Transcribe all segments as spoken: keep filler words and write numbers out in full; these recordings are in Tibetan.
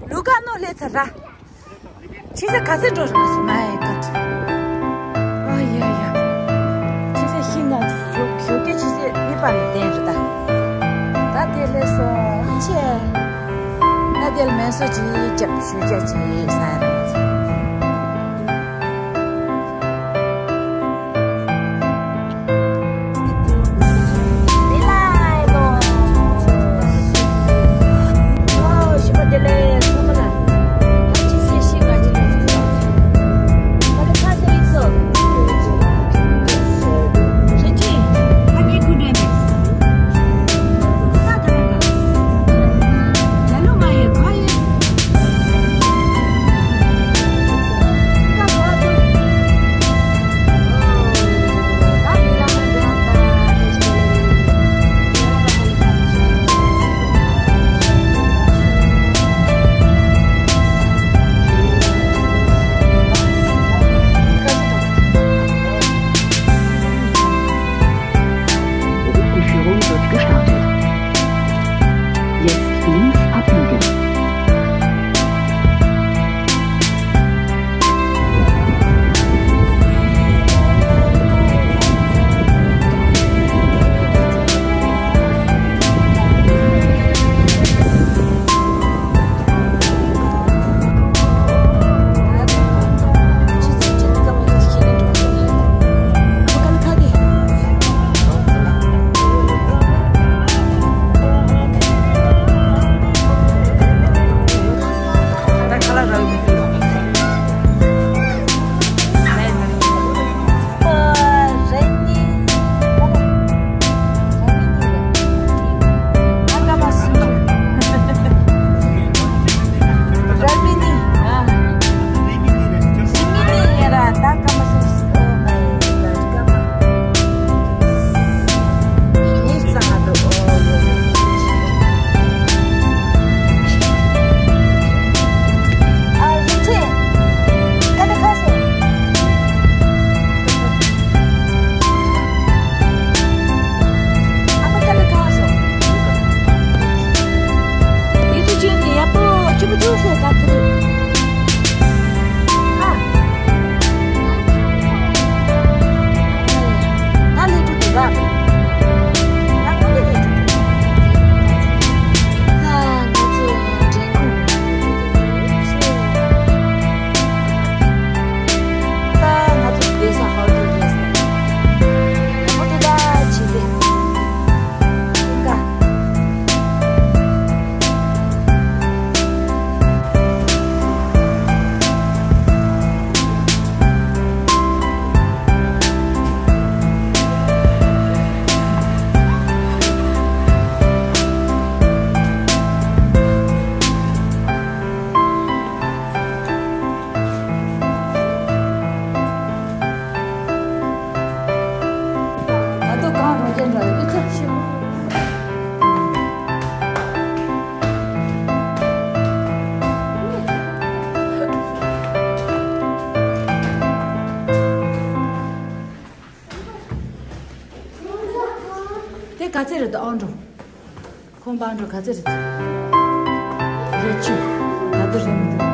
ལུ་ག་ནོ་ལེ་ཚ་ར། ཕྱི་ས་ག་ཚོད་འགྲོ་ར་སོ་མ་ཡ་ཀ་ཏི། ཨ་ཡ་ཡ། ཕྱི་ས་ཤི་ང་ཞོ་ཞོ་ཀེ་ཕྱི་ས་མི་པ་ལ་བསྟན་རེད་ད། ད་དེ་ལས་སོང་ཆེ། ད་དེ་ལ་མེ་སོ་ཅི་རྒྱབ་ཞུ་རྒྱ་ཅི་ས་ཡ་ར། Route Boucheron wird gestartet. Jetzt links abbiegen. ད་དུང་གང་རུང་ཅན་འདྲ་ཡོད་ཚོད་ཤེས། དེ་ག་ཚད་རེད་འདུག་ཨང་འགྲོ། ཁོང་པང་འགྲོ་ག་ཚད་རེད་འདུག་རེད་ཆུ། ད་དུ་རེད་མི་འདུག་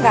ཀ་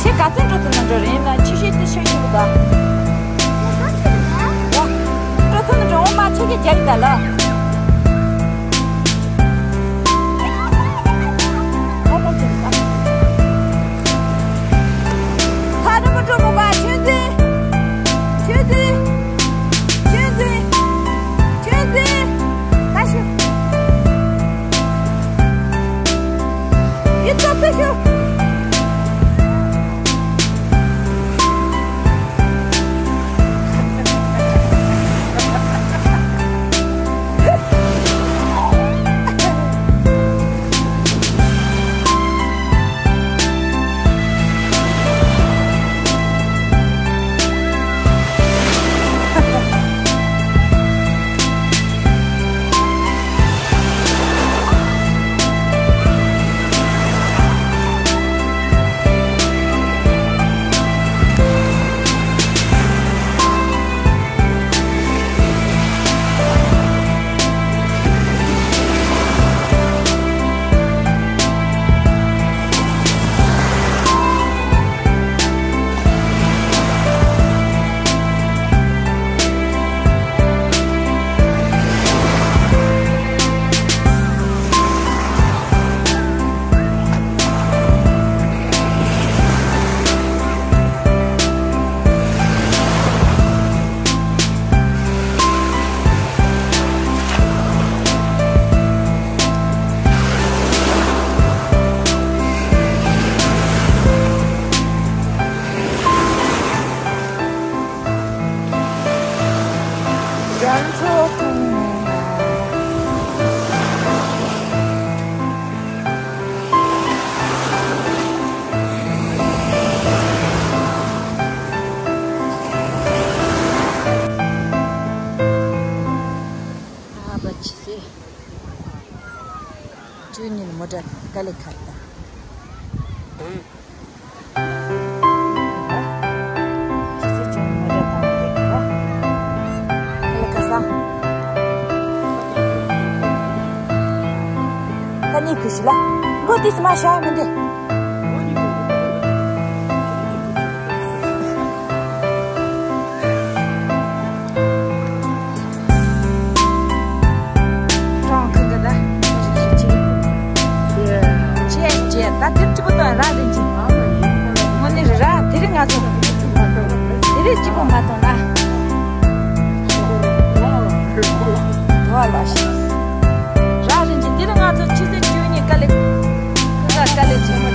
ཁྱེད་ག་ཚོད་འགྲོ་ཐུབ་ན་འགྲོ་རེད། ཡིན་ན་ཆུ་ཤེལ་དེ་ཤོད་ཤོད་གི་ད། འགྲོ་ཐུབ་ན་འགྲོ། འོ་མ་ཆུ་ཤེལ་རྒྱག་གི་ད་ལ། ཐག་རིང་པོ་འགྲོ་མི་དགོས། ཆོས་འཛིན། ཆོས་འཛིན། ཆོས་འཛིན། ཆོས་འཛིན། ད་ཤོད། ཡིད་ཚ་ཚ་ཤོད། ཨ་བ་ཆི་སེ། བཅུ་གཉིས་ལ་མོ་ཊ་དཀའ་ལས་ཁག་ད། ཆི་སེ་བཅུ་གཉིས་མོ་ཊ་དང་ལེགས་ད། ཁ་ལ་ཁ་སང་། ད་ནི་ཁུ་ཤི་ལ། མགོ་ཏིས་མ་ཤ་མི་འདི། གྲོང་ཁུལ་གི་ད་ཆེ་ཆེ་ད་དེབ་གཅིག་པོ་དང་ར་རིན་ཆེན། དངོས་གནས་རེད་ར། དེ་རིང་ང་ཚོ་དེ་རིང་གཅིག་པོ་མ་གཏོང་ན། དོ་བ་ལ་ཤི། ར་རིན་ཆེན། དེ་རིང་ང་ཚོ་ཆུ་ཚོད་བཅུ་གཉིས་དཀའ་ལས་ཁུ་ག་དཀའ་ལས་ཆེན་མོ།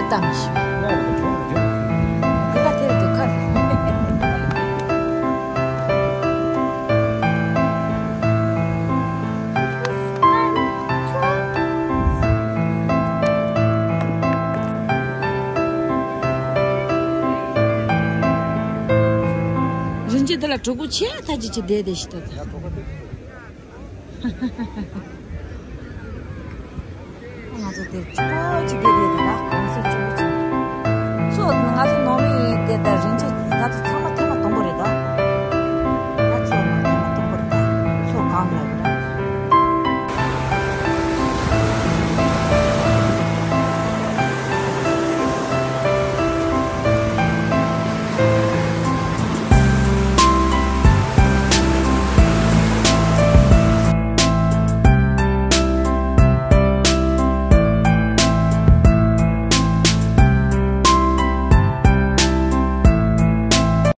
བཏང་ཞིང་། ཁ་ཁ་ཐེར་དུ་ཁར། རིན་ཆེན་དེ་ལ་གྲོད་ཁོག་ཆེ་ཐག་ཅིག་ཅིག་བསྡད་དེ་ཤི་ད་ད། ང་ཚོ་དེར་ཆུ་ཅིག་བསྡད་དེ།